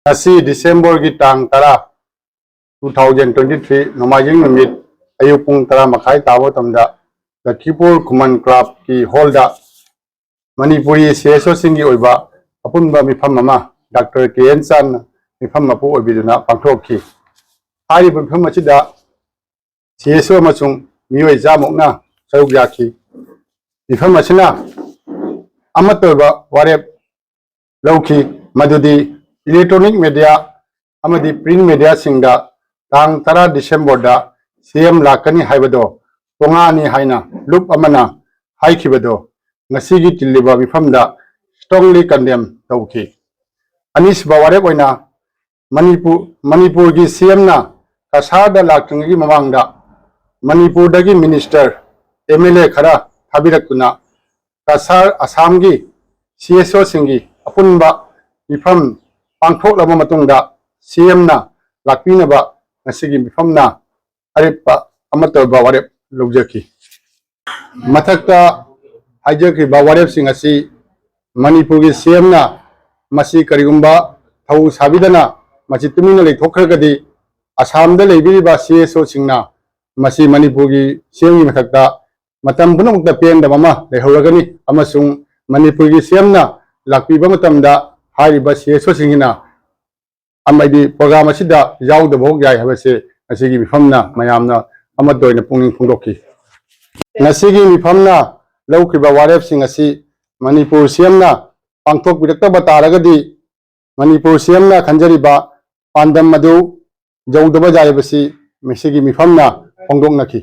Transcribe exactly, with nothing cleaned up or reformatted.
ꯉꯁꯤ ꯗꯤꯁꯦꯝꯕꯔꯒꯤ ꯇꯥꯡ ꯇꯔꯥ, two thousand twenty three, ꯅꯣꯡꯃꯥꯏꯖꯤꯡ ꯅꯨꯃꯤꯠ, ꯑꯌꯨꯛ ꯄꯨꯡ ꯇꯔꯥ ꯃꯈꯥꯏ ꯇꯥꯕ ꯃꯇꯝꯗ ꯂꯈꯤꯄꯨꯔ ꯈꯨꯃꯟ ꯀ꯭ꯂꯕꯀꯤ ꯍꯣꯜꯗ ꯃꯅꯤꯄꯨꯔꯤ ꯁꯤ ꯑꯦꯁ ꯑꯣꯁꯤꯡꯒꯤ ꯑꯣꯏꯕ ꯑꯄꯨꯟꯕ ꯃꯤꯐꯝ ꯑꯃ ꯗꯥꯛꯇꯔ ꯀꯦ ꯑꯦꯟ ꯆꯥꯟ ꯃꯤꯐꯝ ꯃꯄꯨ ꯑꯣꯏꯕꯤꯗꯨꯅ ꯄꯥꯡꯊꯣꯛꯈꯤ꯫ ꯍꯥꯏꯔꯤꯕ ꯃꯤꯐꯝ ꯑꯁꯤꯗ ꯁꯤ ꯑꯦꯁ ꯑꯣ ꯑꯃꯁꯨꯡ ꯃꯤꯑꯣꯏ ꯆꯥꯃꯨꯛꯅ ꯁꯔꯨꯛ ꯌꯥꯈꯤ꯫ ꯃꯤꯐꯝ ꯑꯁꯤꯅ ꯑꯃꯠꯇ ꯑꯣꯏꯕ ꯋꯥꯔꯦꯞ ꯂꯧꯈꯤ, ꯃꯗꯨꯗꯤ ꯏꯂꯦꯛꯇ꯭ꯔꯣꯅꯤꯛ ꯃꯦꯗꯤꯌꯥ ꯑꯃꯗꯤ ꯄ꯭ꯔꯤꯟ ꯃꯦꯗꯤꯌꯥꯁꯤꯡꯗ ꯇꯥꯡ ꯇꯔꯥ ꯗꯤꯁꯦꯝꯕꯔꯗ ꯁꯤ ꯑꯦꯝ ꯂꯥꯛꯀꯅꯤ ꯍꯥꯏꯕꯗꯣ ꯇꯣꯉꯥꯅꯤ ꯍꯥꯏꯅ ꯂꯨꯞ ꯑꯃꯅ ꯍꯥꯏꯈꯤꯕꯗꯣ ꯉꯁꯤꯒꯤ ꯆꯤꯜꯂꯤꯕ ꯃꯤꯐꯝꯗ strongly condemn ꯇꯧꯈꯤ꯫ ꯑꯅꯤꯁꯨꯕ ꯋꯥꯔꯦꯞ ꯑꯣꯏꯅ ꯃꯅꯤꯄꯨꯔ, ꯃꯅꯤꯄꯨꯔꯒꯤ ꯁꯤ ꯑꯦꯝꯅ ꯀꯁꯥꯔꯗ ꯂꯥꯛꯇ꯭ꯔꯤꯉꯩꯒꯤ ꯃꯃꯥꯡꯗ ꯃꯅꯤꯄꯨꯔꯗꯒꯤ ꯃꯤꯅꯤꯁꯇꯔ, ꯑꯦꯝ ꯑꯦꯜ ꯑꯦ ꯈꯔ ꯊꯥꯕꯤꯔꯛꯇꯨꯅ ꯀꯁꯥꯔ ꯑꯁꯥꯝꯒꯤ ꯁꯤ ꯑꯦꯁ ꯑꯣꯁꯤꯡꯒꯤ ꯑꯄꯨꯟꯕ ꯃꯤꯐꯝ ꯄꯥꯡꯊꯣꯛꯂꯕ ꯃꯇꯨꯡꯗ ꯁꯤ ꯑꯦꯝꯅ ꯂꯥꯛꯄꯤꯅꯕ ꯉꯁꯤꯒꯤ ꯃꯤꯐꯝꯅ ꯑꯔꯦꯞꯄ ꯑꯃꯠꯇ ꯑꯣꯏꯕ ꯋꯥꯔꯦꯞ ꯂꯧꯖꯈꯤ꯫ ꯃꯊꯛꯇ ꯍꯥꯏꯖꯈ꯭ꯔꯤꯕ ꯋꯥꯔꯦꯞꯁꯤꯡ ꯑꯁꯤ ꯃꯅꯤꯄꯨꯔꯒꯤ ꯁꯤ ꯑꯦꯝꯅ ꯃꯁꯤ ꯀꯔꯤꯒꯨꯝꯕ ꯊꯧ ꯁꯥꯕꯤꯗꯅ ꯃꯁꯤ ꯇꯨꯃꯤꯟꯅ ꯂꯩꯊꯣꯛꯈ꯭ꯔꯒꯗꯤ ꯑꯁꯥꯝꯗ ꯂꯩꯕꯤꯔꯤꯕ ꯁꯤ ꯑꯦꯁ ꯑꯣꯁꯤꯡꯅ ꯃꯁꯤ ꯃꯅꯤꯄꯨꯔꯒꯤ ꯁꯤ ꯑꯦꯝꯒꯤ ꯃꯊꯛꯇ ꯃꯇꯝ ꯄꯨꯝꯅꯃꯛꯇ ꯄꯦꯟꯗꯕ ꯑꯃ ꯂꯩꯍꯧꯔꯒꯅꯤ ꯑꯃꯁꯨꯡ ꯃꯅꯤꯄꯨꯔꯒꯤ ꯁꯤ ꯑꯦꯝꯅ ꯂꯥꯛꯄꯤꯕ ꯃꯇꯝꯗ ꯍꯥꯏꯔꯤꯕ ꯁꯤ ꯑꯦꯁ ꯑꯣꯁꯤꯡꯁꯤꯅ ꯑꯃꯗꯤ ꯄ꯭ꯔꯣꯒ꯭ꯔꯥꯝ ꯑꯁꯤꯗ ꯌꯥꯎꯗꯕ ꯍꯣꯛ ꯌꯥꯏ ꯍꯥꯏꯕꯁꯦ ꯉꯁꯤꯒꯤ ꯃꯤꯐꯝꯅ ꯃꯌꯥꯝꯅ ꯑꯃꯠꯇ ꯑꯣꯏꯅ ꯄꯨꯛꯅꯤꯡ ꯐꯣꯡꯗꯣꯛꯈꯤ꯫ ꯉꯁꯤꯒꯤ ꯃꯤꯐꯝꯅ ꯂꯧꯈꯤꯕ ꯋꯥꯔꯦꯞꯁꯤꯡ ꯑꯁꯤ ꯃꯅꯤꯄꯨꯔ ꯁꯤ ꯑꯦꯝꯅ ꯄꯥꯡꯊꯣꯛꯄꯤꯔꯛꯇꯕ ꯇꯥꯔꯒꯗꯤ ꯃꯅꯤꯄꯨꯔ ꯁꯤ ꯑꯦꯝꯅ ꯈꯟꯖꯔꯤꯕ ꯄꯥꯟꯗꯝ ꯑꯗꯨ ꯌꯧꯗꯕ ꯌꯥꯏ ꯍꯥꯏꯕꯁꯤ ꯉꯁꯤꯒꯤ ꯃꯤꯐꯝꯅ ꯐꯣꯡꯗꯣꯛꯅꯈꯤ꯫